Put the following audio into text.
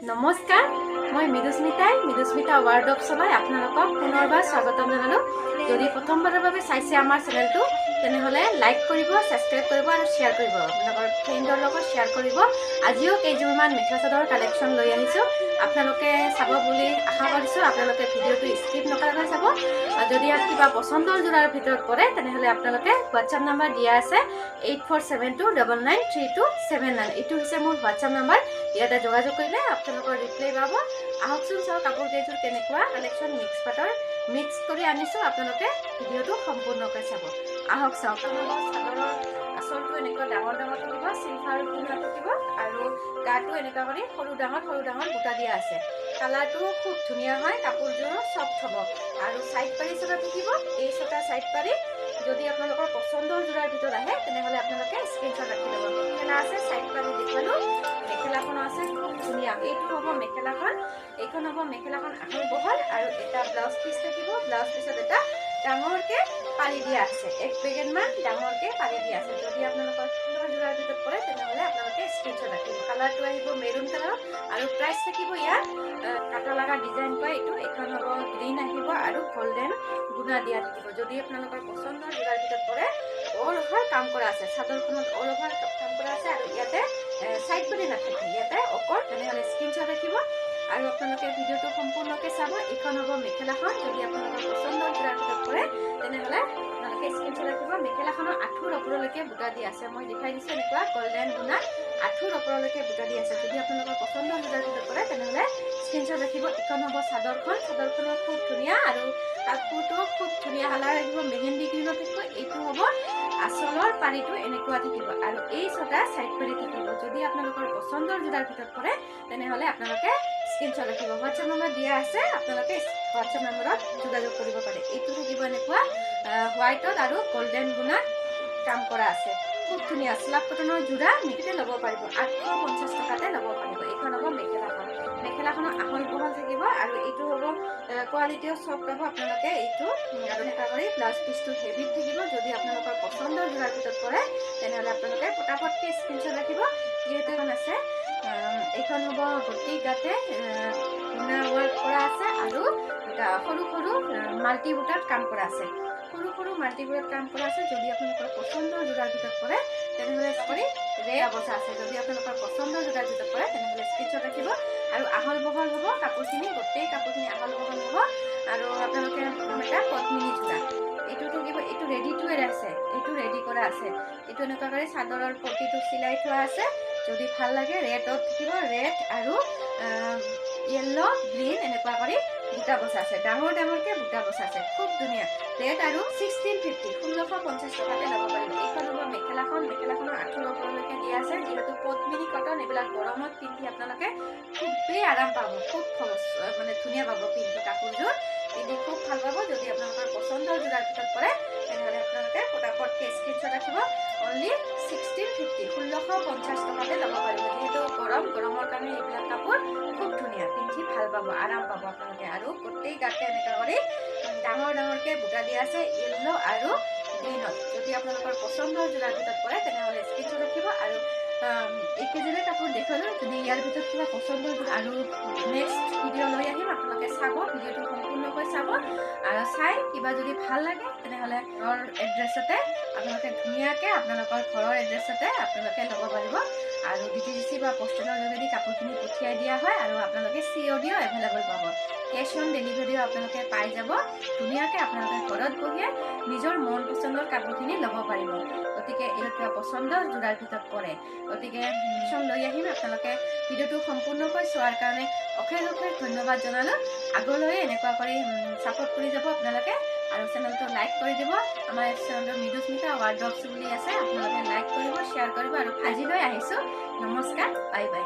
নমস্কাৰ, মই মৃদুস্মিতাই মৃদুস্মিতা ৱাৰ্ডৰ'ব চলাই আপোনালোকক পুনৰবাৰ স্বাগতম জনালোঁ। যদি প্ৰথমবাৰৰ বাবে চাইছে আমাৰ চেনেলটো, তেনেহ'লে লাইক কৰিব, ছাবস্ক্ৰাইব কৰিব আৰু শ্বেয়াৰ কৰিব, আপোনালোকৰ ফ্ৰেণ্ডৰ লগত শ্বেয়াৰ কৰিব। আজিও কেইযোৰমান মেখেলা চাদৰৰ কালেকশ্যন লৈ আহিছোঁ, আপোনালোকে চাব বুলি আশা কৰিছোঁ। আপোনালোকে ভিডিঅ'টো স্কিপ নকৰাকৈ চাব আৰু যদি ইয়াত কিবা পচন্দৰ যোৰাৰ ভিতৰত পৰে, তেনেহ'লে আপোনালোকে হোৱাটছআপ নাম্বাৰ দিয়া আছে, 8472993279। এইটো হৈছে মোৰ হোৱাটছআপ নাম্বাৰ। ইয়াতে যোগাযোগ কৰিলে আপোনালোকৰ ৰিপ্লাই পাব। আহকচোন চাওক কাপোৰ কেইযোৰ কেনেকুৱা কালেকশ্যন। মিক্স পাটৰ মিক্স কৰি আনিছোঁ। আপোনালোকে ভিডিঅ'টো সম্পূৰ্ণকৈ চাব। আহক চাওক। আপোনালোকৰ চাদৰৰ আচলটো এনেকুৱা ডাঙৰ ডাঙৰ থাকিব, চিলভাৰ গুণা থাকিব আৰু গাটো এনেকুৱা কৰি সৰু ডাঙৰ সৰু ডাঙৰ বুটা দিয়া আছে। কালাৰটো খুব ধুনীয়া হয়, কাপোৰযোৰো চফ্ট হ'ব আৰু চাইড পাৰি চটা থাকিব। এই ছটা চাইড পাৰি। যদি আপোনালোকৰ পচন্দৰ যোৰাৰ ভিতৰত আহে, তেনেহ'লে আপোনালোকে স্ক্ৰীনশ্বট ৰাখি ল'ব। মেখেলা আছে, চাইড পাৰি দেখুৱালোঁ। মেখেলাখনো আছে খুব ধুনীয়া। এইটো হ'ব মেখেলাখন, এইখন হ'ব মেখেলাখন, আহল বহল আৰু এটা ব্লাউজ পিচ থাকিব। ব্লাউজ পিছত এটা ডাঙৰকে পাৰি দিয়া আছে, 1 পেকেটমান ডাঙৰকে পাৰি দিয়া আছে। যদি আপোনালোকৰ সুন্দৰ যোৰাৰ ভিতৰত পৰে, তেনেহ'লে আপোনালোকে স্ক্ৰীনশ্বট ৰাখিব। কালাৰটো আহিব মেৰুন কালাৰত আৰু প্ৰাইচ থাকিব ইয়াৰ কাটা লগা ডিজাইন কয় এইটো। এইখন হ'ব গ্ৰীণ আহিব আৰু গল্ডেন গুণা দিয়া থাকিব। যদি আপোনালোকৰ পচন্দৰ যোৰাৰ ভিতৰত পৰে, অল অভাৰ কাম কৰা আছে। চাদৰখনত অল অভাৰ কাম কৰা আছে আৰু ইয়াতে চাইড বুলি নাথাকে, ইয়াতে অকল। তেনেহ'লে স্ক্ৰীনশ্বট ৰাখিব আৰু আপোনালোকে ভিডিঅ'টো সম্পূৰ্ণকৈ চাব। এইখন হ'ব মেখেলাখন। যদি আপোনালোকৰ পচন্দৰ যোৰাৰ ভিতৰত পৰে, তেনেহ'লে আপোনালোকে স্ক্ৰীনশ্বট ৰাখিব। মেখেলাখনৰ আঁঠুৰ ওপৰলৈকে বুটা দিয়া আছে। মই দেখাই দিছোঁ, এনেকুৱা গল্ডেন গুণা আঁঠুৰ ওপৰলৈকে বুটা দিয়া আছে। যদি আপোনালোকৰ পচন্দৰ যোৰাৰ ভিতৰত পৰে, তেনেহ'লে স্ক্ৰীনশ্বট ৰাখিব। এইখন হ'ব চাদৰখন। চাদৰখনো খুব ধুনীয়া আৰু কাপোৰটো খুব ধুনীয়া কালাৰ আহিব, মেহেন্দি গ্ৰীণত থাকিব। এইটো হ'ব আচলৰ পাৰিটো, এনেকুৱা থাকিব আৰু এই ছটা চাইড পাৰি থাকিব। যদি আপোনালোকৰ পচন্দৰ যোৰাৰ ভিতৰত পৰে, তেনেহ'লে আপোনালোকে স্ক্ৰীনশ্বট ৰাখিব। হোৱাটছএপ নম্বৰ দিয়া আছে, আপোনালোকে হোৱাটছএপ নম্বৰত যোগাযোগ কৰিব পাৰে। এইটো থাকিব এনেকুৱা হোৱাইটত আৰু গল্ডেন গুণাত কাম কৰা আছে। খুব ধুনীয়া স্লাব কটনৰ যোৰা মিটিতে ল'ব পাৰিব, 850 টকাতে ল'ব পাৰিব। এইখন হ'ব মেখেলাখন। মেখেলাখনৰ আহল বহল থাকিব আৰু এইটো হ'ব কোৱালিটিও চফ্ট পাব আপোনালোকে এইটো। আৰু এনেকুৱা কৰি ব্লাউজ পিচটো হেভিত থাকিব। যদি আপোনালোকৰ পচন্দৰ যোৰাৰ ভিতৰত পৰে, তেনেহ'লে আপোনালোকে পটাপটকৈ স্ক্ৰীনশ্বট ৰাখিব। যিহেতু এখন আছে, এইখন হ'ব গোটেই গাতে গুণা ৱৰ্ক কৰা আছে আৰু সৰু সৰু মাল্টি বুটাত কাম কৰা আছে। সৰু সৰু মাল্টি বুটাত কাম কৰা আছে। যদি আপোনালোকৰ পচন্দৰ যোৰাৰ ভিতৰত পৰে, তেনেহ'লে কৰি ৰে অৱস্থা আছে। যদি আপোনালোকৰ পচন্দৰ যোৰাৰ ভিতৰত পৰে, তেনেহ'লে স্ক্ৰীনশ্বট ৰাখিব। আৰু আহল বহল হ'ব কাপোৰখিনি, গোটেই কাপোৰখিনি আহল বহল হ'ব। আৰু আপোনালোকে এটা পদ্মিনী যোৰা এইটো থাকিব। এইটো ৰেডি টু ৱেৰ আছে, এইটো ৰেডি কৰা আছে। এইটো এনেকুৱা কৰি চাদৰৰ পটিটো চিলাই থোৱা আছে। যদি ভাল লাগে, ৰেডত থাকিব, ৰেড আৰু য়েল্ল' গ্ৰীণ এনেকুৱা কৰি বুটা বচা আছে, ডাঙৰ ডাঙৰকৈ বুটা বচা আছে। খুব ধুনীয়া ৰেড আৰু 1650, 1650 টকাতে ল'ব পাৰিব। এইখন হ'ব মেখেলাখন। মেখেলাখনৰ আঁঠুৰ ওপৰলৈকে দিয়া আছে। যিহেতু পদ্মিনী কটন, এইবিলাক গৰমত পিন্ধি আপোনালোকে খুবেই আৰাম পাব, খুব মানে ধুনীয়া পাব পিন্ধি। কাপোৰযোৰ পিন্ধি খুব ভাল পাব। যদি আপোনালোকৰ পচন্দৰ যোৰাৰ ভিতৰত পৰে, তেনেহ'লে আপোনালোকে পটাপটকৈ স্ক্ৰীনশ্বট ৰাখিব। অনলি 1650, 1650 টকাতে ল'ব পাৰিব। যিহেতু গৰম, গৰমৰ কাৰণে এইবিলাক কাপোৰ খুব ধুনীয়া, পিন্ধি ভাল পাব, আৰাম পাব আপোনালোকে। আৰু গোটেই গাতে এনেকুৱা কৰি ডাঙৰ ডাঙৰকৈ বুটা দিয়া আছে য়েল্ল' আৰু গ্ৰীণত। যদি আপোনালোকৰ পচন্দৰ যোৰাৰ ভিতৰত পৰে, তেনেহ'লে স্ক্ৰীনশ্বট ৰাখিব। আৰু এইকেইযোৰে কাপোৰ দেখুৱালোঁ। যদি ইয়াৰ ভিতৰত কিবা পচন্দৰ আৰু নেক্সট ভিডিঅ' লৈ আহিম। আপোনালোকে চাব, ভিডিঅ'টো সম্পূৰ্ণকৈ চাব আৰু চাই কিবা যদি ভাল লাগে, তেনেহ'লে ঘৰৰ এড্ৰেছতে আপোনালোকে ধুনীয়াকৈ আপোনালোকৰ ঘৰৰ এড্ৰেছতে আপোনালোকে ল'ব পাৰিব। আৰু ডিটিডিচি বা পষ্টেলৰ যোগেদি কাপোৰখিনি পঠিয়াই দিয়া হয় আৰু আপোনালোকে চি অ' ডিও এভেইলেবল পাব। কেছ অন ডেলিভাৰীও আপোনালোকে পাই যাব। ধুনীয়াকৈ আপোনালোকে ঘৰত বহিয়ে নিজৰ মন পচন্দৰ কাপোৰখিনি ল'ব পাৰিব। গতিকে এই কিবা পচন্দৰ যোৰাৰ ভিতৰত পৰে, গতিকে লৈ আহিম। আপোনালোকে ভিডিঅ'টো সম্পূৰ্ণকৈ চোৱাৰ কাৰণে অশেষ অশেষ ধন্যবাদ জনালোঁ। আগলৈ এনেকুৱা কৰি ছাপোৰ্ট কৰি যাব আপোনালোকে আৰু চেনেলটো লাইক কৰি দিব। আমাৰ চেনেলটো মৃদুস্মিতা ৱাৰ্ড্ৰবছ বুলি আছে। আপোনালোকে লাইক কৰিব, শ্বেয়াৰ কৰিব আৰু আজিলৈ আহিছোঁ। নমস্কাৰ, বাই বাই।